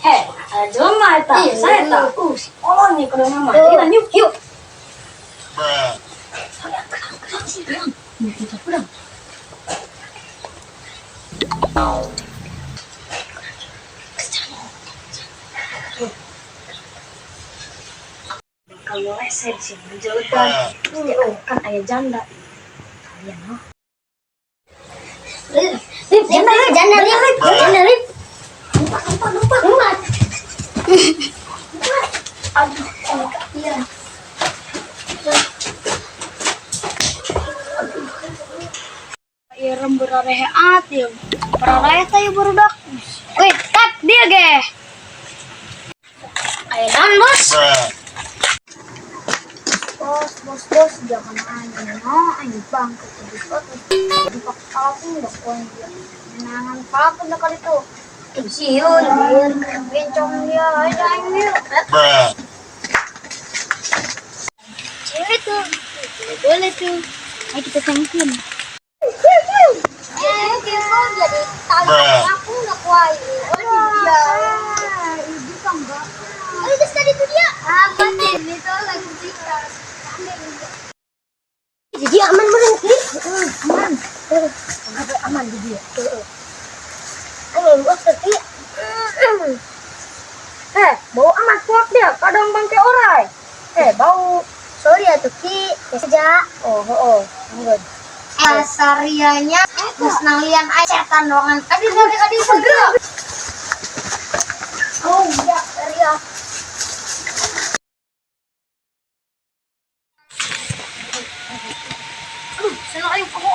Eh, ada jelema eta. Iya. Saya eta. Si kolon nih kudu nama. Tuh. Ini yuk, yuk. Bruh. Gerak sih, gerak. Kita pulang. Kalau leset sih menjauhkan, pasti kan ayah janda. Kalian oh. Lip, lip, janda, lip, janda, lip, janda, lip. Lompat, lompat, lompat. Lompat. Aduh, Iya. Irem berarehat ya. Berarehat ya barudak. Wih, tat dia ge. Ayo naon, Bos? Bruh. Bos, bos, bos, jangan aja no, ayo bang, ke di palapun dah kau dia. Nangan palapun dah kali tu. Ih, siun. Bencong dia, ayo ayo dia. Bruh. Boleh tuh, boleh tuh. Ayo kita tengokin. Eh, kau jadi tahu Bruh. aku nggak kuai. Oh, dia. Ibu kan enggak. Oh, itu tadi tuh dia. Apa sih? Itu lagi cerita. Jadi aman berhenti. Aman. Enggak aman di dia. Ayo, gua seperti. Eh, bau amat kuat dia, kadang bangke orai. Eh, bau. Sorry ya tuh Ki, saja. Oh, oh, oh. Enggak. Sarianya geus nalian aya setan doangan. Aduh, aduh, aduh, aduh. Oh, ya, Ria. Aduh, senang ayo kamu.